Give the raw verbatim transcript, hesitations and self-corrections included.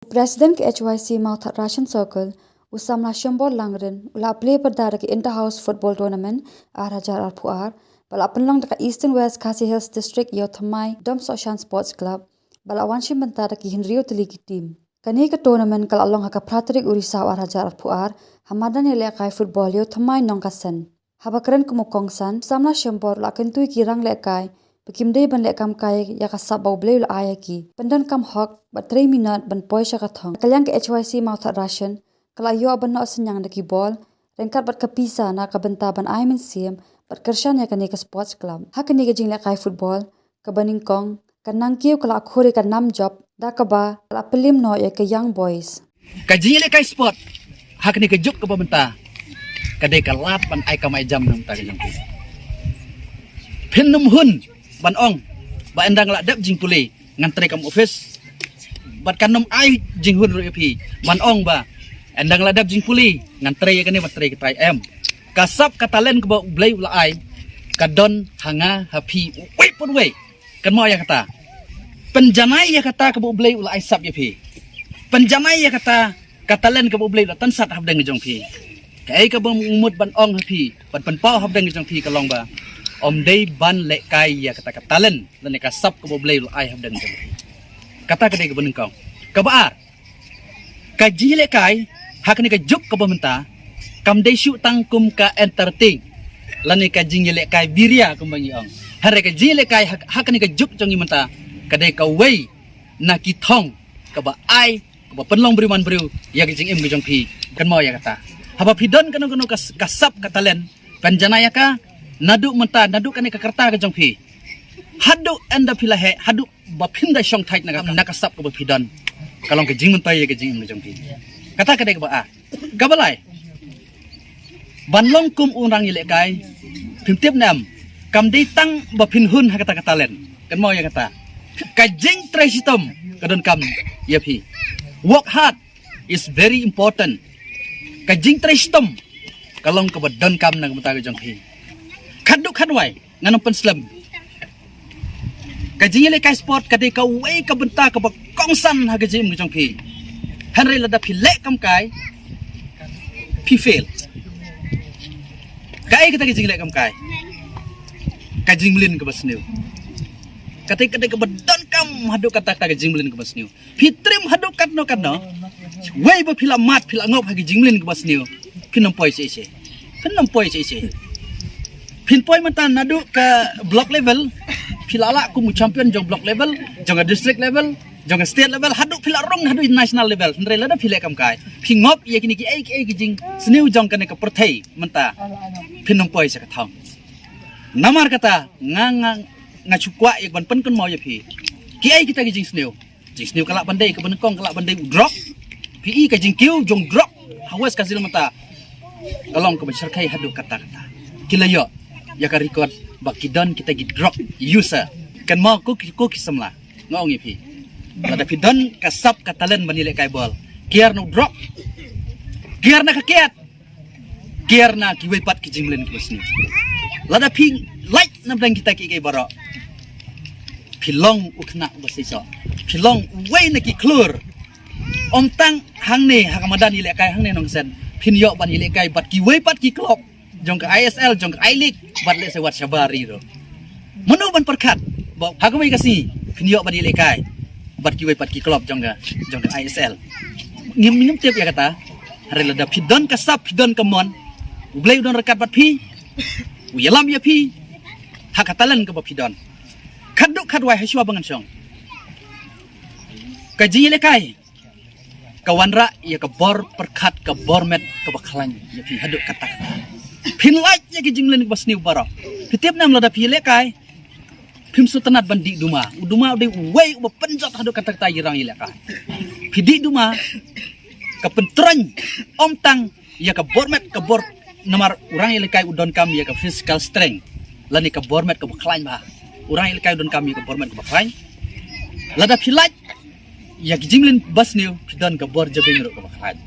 President ka H Y C Mawthadraishan Circle, u Samla Shimbor Langrin, u la plie pyrda da ka Inter House Football Tournament ar hajar arphew ar, ba la pynlong da ka Eastern West Khasi Hills District ïa u thymmai Domsohshan Sports Club, ba la wan shim bynta da ki hynriew tylli ki team. Kane ka tournament ka la long ha ka phra tarik u Risaw ar hajar arphew ar, ha madan ïalehkai football ïa u thymmai Nongkasen. Haba kren kum u kongsan, u Samla Shimbor u la kyntu ïa ki ranglehkai ba kim dei ban leh kam kai ïa ka sap ba U Blei u la ai ïa ki. Pyndonkam hok bad trei minot ban poi sha ka thong. Ka liang ka H Y C Mawthadraishan ka la ïoh ban noh synñiang da ki bol, ryngkat bad ka pisa na ka bynta ban ai mynsiem bad kyrshan ïa kane ka sports club. Ha kane ka jinglehkai football kaba nyngkong, ka Nangkiew ka la khur ïa ka nam jop, da kaba ka la pynliem noh ïa ka Young Boys. Ka jingïalehkai sport ha kane ka juk kaba mynta ka dei ka lad ban ai kam ai jam na ka bynta ka jong phi. Phin ym hun ban ong ba ynda nga la dep jingpule ngan trei kam office, bad kan ym ai jinghun ruh ïa phi ban ong ba ynda nga la dep jingpule ngan trei ïa kane, ban trei katai, em. Ka sap ka talent kaba U Blei u la ai ka don ha nga ha phi, uwei pa uwei. Kynmaw ïa kata. Pynjanai ïa kata kaba U Blei u la ai sap ïa phi. Pynjanai ïa kata ka talent kaba U Blei u la tynsat hapdeng ka jong phi. Kaei kaba nga mut ban ong ha phi, ban pynpaw hapdeng ka jong phi ka long ba ym dei ban lehkai ïa kata ka talent lane ka sap kaba U Blei u la ai hapdeng ka jong phi. Kata ka dei kaba nyngkong. Kaba ar, ka jingïalehkai ha kane ka juk kaba mynta kam dei shuh tang kum ka entertain lane ka jingïalehkai biria kumba ngi ong. Hynrei ka jingïalehkai ha, ha kane ka juk jong ngi mynta ka dei kawei na ki thong kaba ai, kaba pynlong briew man briew ïa ka jingim ka jong phi. Kynmaw ïa kata. Haba phi don kano kano ka, ka sap ka talent, pynjanai ïa ka naduh mynta, naduh kane ka rta ka jong phi haduh ynda phi la heh, haduh ba phin da shong thait na ka, na ka sap kaba phi don. Ka long ka jingmyntoi ïa ka jingim ka jong phi. Kata ka dei kaba ar. Kaba lai, ban long kum u nongïalehkai, phim tip ne em, kam dei tang ba phin hun ha kata ka talent. Kynmaw ïa kata. Ka jingtrei shitom ka donkam ïa phi. Work hard is very important. Ka jingtrei shitom ka long kaba donkam na ka bynta ka jong phi. Khatduh khatwai, ngan ym pynslem. Ka jingïalehkai sport ka dei kawei ka bynta kaba kongsan ha ka jingim ka jong phi. Hynrei lada phi leh kam kai, phi fail. Kaei kata ka jingleh kam kai? Ka jingmlien kaba sniew. Kata ka dei kaba donkam haduh katta katta, ka jingmlien kaba sniew. Phi triem haduh katno katno, wei ba phi la mad, phi la ngop ha ka jingmlien kaba sniew, phin ym poi shisha. Phin ym poi shisha. Phin poi mynta naduh ka block level, phi la lah kum u champion jong block level, jong ka district level, jong ka state level, haduh phi la rung haduh national level. Hynrei lada phi leh kam kai, phi ngop ïa kine kiei kiei ki jingsniew jong kane ka pyrthei mynta, phin ym poi sha ka thong. Namar kata nga, nga, nga shu kwah ïa ban pynkynmaw ïa phi. Kiei kita ki jingsniew? Jingsniew ka lah ban dei, kaba nyngkong ka lah ban dei u drug. Phi i ka jingkiew jong drug ha West Khasi Hills mynta ka long kaba shyrkhei haduh katta katta. Ki la ïoh ïa ka record ba ki don kita ki drug user. Kynmaw ko ki, ko ki samla, nga ong ïa phi, lada phi don ka sap ka talent ban ïalehkai bol, kiar na u drug, kiar na ka kiad, kiar na kiwei pat ki jingmlien kiba sniew. Lada phi lait na bynta kita kiei kiei baroh, phi long u khynnah uba seisoh, phi long uwei na ki khlur. Ym tang hangne ha ka madan ïalehkai hangne Nongsen, phin ïoh ban ïalehkai bad kiwei pat ki club jong ka I S L, jong ka I-League, bad lehse wat shabar ri ruh. Mano ban pyrkhat ba ha kawei ka sngi phin ïoh ban ïalehkai bad kiwei pat ki club jong ka, jong ka I S L? Ngim, ngim tip ïa kata. Hynrei lada phi don ka sap, phi don ka mon, U Blei u don ryngkat bad phi, u ïalam ïa phi ha ka talent kaba phi don. Khatduh khatwai, ha shuwa ba ngan shong, ka jingïalehkai ka wanrah ïa ka bor pyrkhat, ka bor met kaba khlaiñ ïa phi haduh katta katta. Phin lait ïa ki jingmlien kiba sniew baroh. Phi tip ne em, lada phi ïalehkai, phim sngewtynnat ban dih duma. U duma u dei uwei uba pynjot haduh katta katta ïa ki rangïalehkai. Phi dih duma, ka pyntroiñ ym tang ïa ka bor met, ka bor, namar u rangïalehkai u donkam ïa ka physical strength lane ka bor met kaba khlaiñ bha. U rangïalehkai u donkam ïa ka bor met kaba khlaiñ. Lada phi lait ïa ki jingmlien ba sniew, phi don ka bor jabieng ruh kaba khlaiñ.